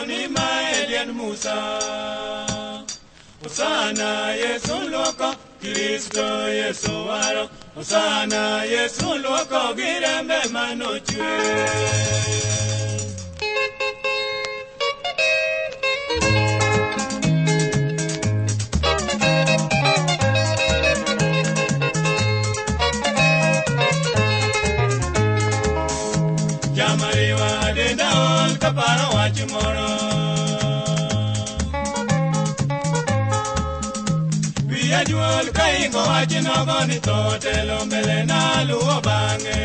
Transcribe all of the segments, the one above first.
ni mae liend Musa. Osana Yesu luoko, Kristo Yesu waro. Osana Yesu luoko gi rembe manochwe. Jamariwa denda ol kaparo wach moro. Wiya juol ka ingo wach nogo ni tho telo mbele na luwo bang'e.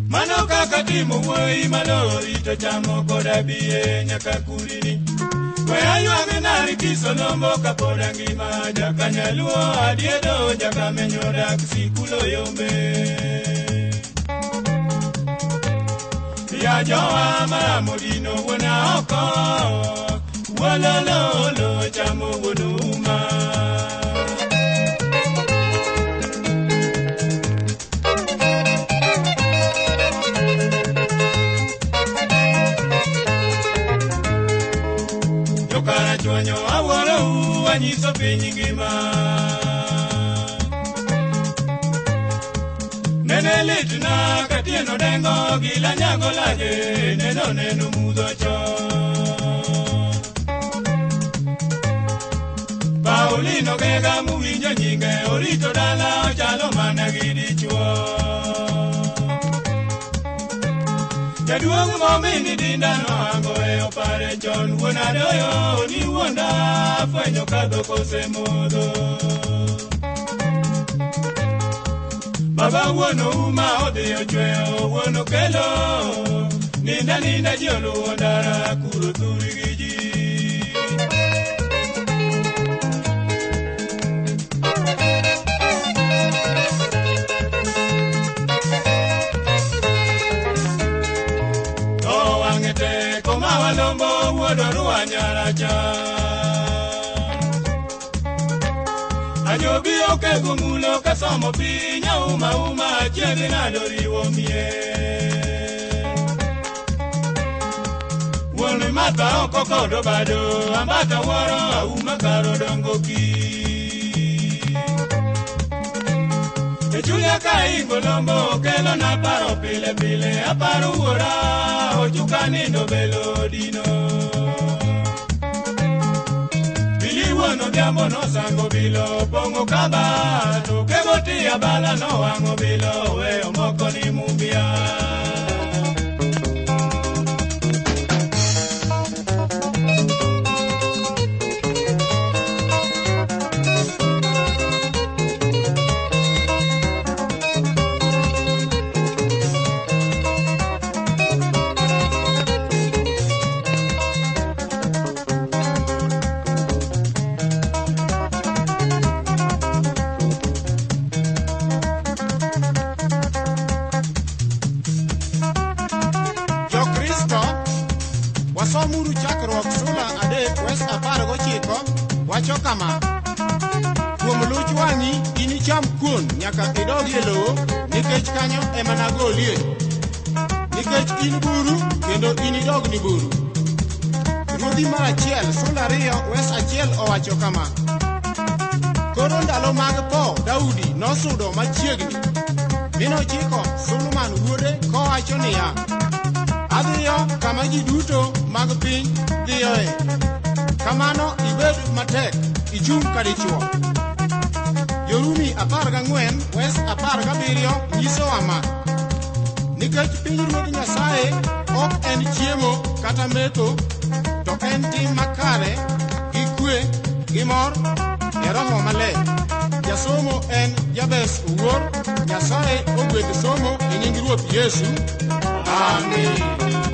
Mano kaka timo wuoyi malori to chamo koda biye nyaka kulini. We aywag nari kisolombo kapod angima, jakanyaluo adiedo jakamenyo dak sikulo yombe. Ya jowa maramodino wuona oko, wolololo chamo wuon uma. Jokarachuonyo awuorou anyiso piny ngima. Nene litna katieno dengo gila nyago laje, neno neno mudho chon. Paulino Gega muwinjo nyinge orito dala ochalo mana gi dichuo. Jaduong' momini dinda nohango e opare chon, wuon adoyo ni wuonda fwenyo ka dhok osemodho. Baba wuon ouma odhi ochweyo wuon okelo, ninda ninda ji oluwo ndara kuro thur gi ji. To wang'e tek omawa lombo wuod Orua nyaracha. Ajobi okego mulo kasomo piny auma uma achiedh nado riwo mier. Wuon Martha oko kod Obado, ambata wuoro auma kar odongo ki. E chunya ka ingo lombo kelona paro pile pile, aparo wuora ochuka nindo belo dino. Bili wuon Odhiambo nosango bilo pong'o kaba, to kego ti abala nowang'o bilo oweyo moko ni mumbia. Jokristo, wasomuru Chakruok sula 3 wes 19 wacho kama: kuom luch wang'i inicham kuon nyaka idog e lowo, nikech kanyo ema nagolie. Nikech in buru kendo inidog ni buru. Ruodhi mar 1 sula 2 wes 1 owacho kama: koro ndalo mag tho Daudi nosudo machiegni, mi nochiko Solomon wuode kowacho niya, adhiyo kama ji duto mag piny dhiyoe. Kamano ibed matek, ichung' ka dichuo. Jorumi 14 wes 17 nyisowa ma: nikech pinyruodh Nyasaye ok en chiemo kata metho, to en tim makare gi kwe gi mor e Roho Maler. Jasomo en Jabes Owuor. Nyasaye ogwedh somo e nying Ruoth Yesu. Amin.